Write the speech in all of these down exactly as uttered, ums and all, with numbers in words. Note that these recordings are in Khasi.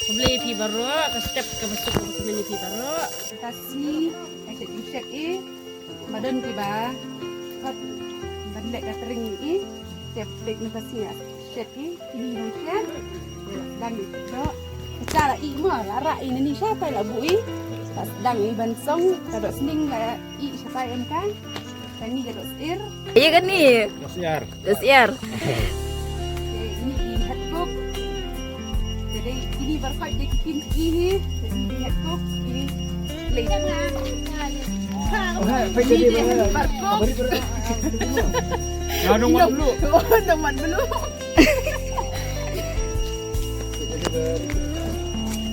Khublei ïa phi baroh, ka step kaba suk kaba kmen ïa phi baroh. Ka sngi, ka shet, ka shet i. Ba don kiba hot ban leh ka tring i. Te peit na ka sngi, ka shet i. Ini dang shet. Dang i doh. Ka la i mo, la rah i, nani shatai la buh i. Ka dang i ban song, ka doh sning la i shatai em ka. Kani ka doh syiar. Ïa kani. Doh syiar. Doh syiar. Okey, ini i head cook. Jadi ini baroh ki team ini. Jadi i head cook, ini leh. Ini dia head cook. Ngadong wan blue. Ngadong wan blue.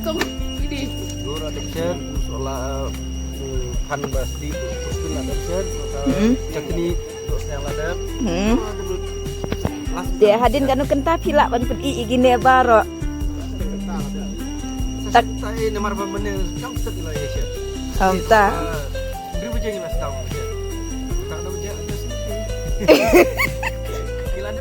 Kong, ini. Dor adep shen, sola, eh, pan bas di, terus tu adep shen, sola, hmm, chutney, terus yang adep. Hmm. Last. Te hadien kano kynta phi lah ban pyni ïa kine baroh. Tak. Tak, eh, namar ba mane, kam tak ila ya shen. Kam tak. Eh, dri bajing ila setahun shen. Tak ada bajing, ada shen. Ila.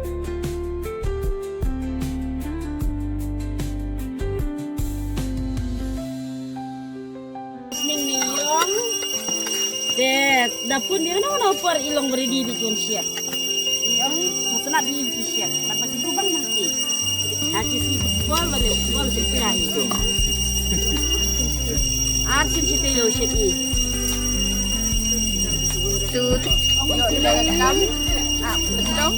Sning ni ïong. Te da pun ïa na na por i long ba ready di jon shet. Ïong, na tena di ki shet. Bad ba ki dubang nang ki. Ha ki si bol ba le bol ki pia i. Ar sim shet ïong shet i. Tu. Ong ïong ïong kam. Ah, tendong.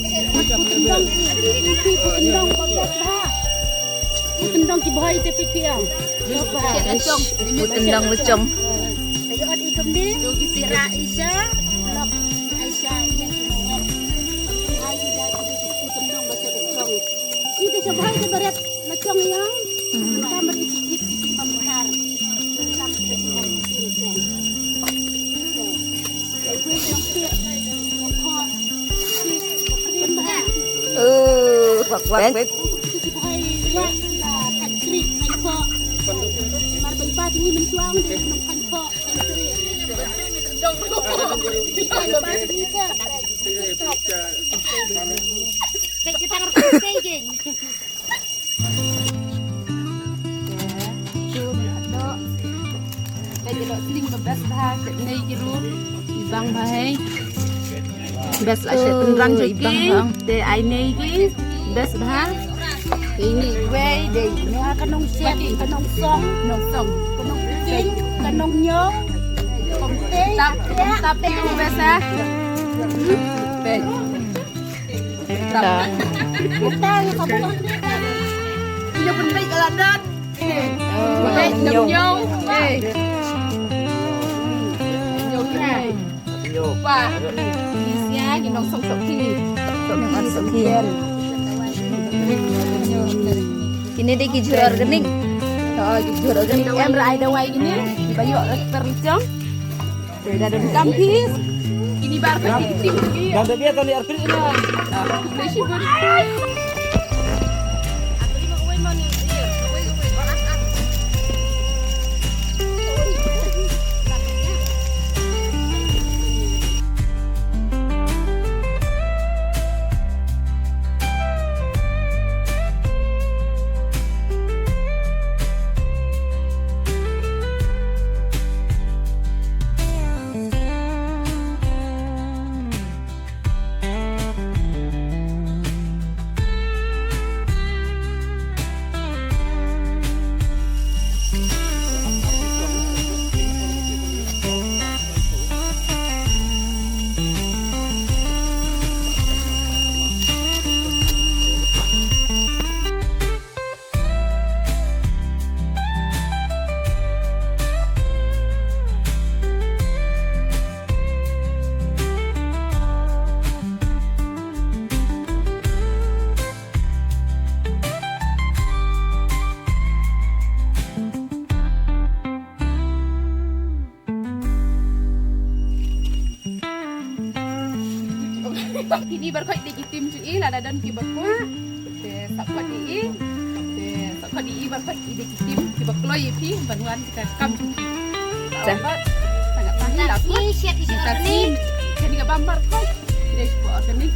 Tendong i. Tendong. Tendong ki bhoi te phi kiang. Tendong lechong. Te ïoh ot i kumne. Sira Aisha. Lok Aisha ïa ki bhoi. Ai ïa ki tendong lechong. Ite sa bhoi te baret lechong ïa. Ka mer i ki ki ki pamhar. Ka mer i ki ki pamhar. Oh, wak, wak, wak. Kita ngerti. Te ki doh sling ba best bha, shet nei ki ruh, i bang bha hei. Best la shet tynrang jong ki, te ai nei ki, best bha. Te ini wei, dei, ka nong shet, ka nong song, nong song, ka nong picking, ka nong ñiew, tap, tap, best ha. Te. Kita. Kita ni kamu. Ini penting kalau dan. Eh, nyong. Nyong. Eh. Nyong. Nyong. Pak. Isia, ginong song sok ki. Sok ki, sok ki. Kine dei ki jhur organic. Oh, ki jhur organic. Em rai dawai kine. Bayu ter chong. Te da donkam phi. Kine baroh ki tim ki. Dan da bia tang di arpit ina. Khublei shibun. Kini baroh dei ki tim jong i, lada don kiba kwah. Te support i, te support i baroh, i dei ki tim kiba kloi ïa phi ban wan kita kam jong phi. Sa. Tangba tang ïa phi la phi shet i tim. Kani ka bam baroh. I dei shu organic.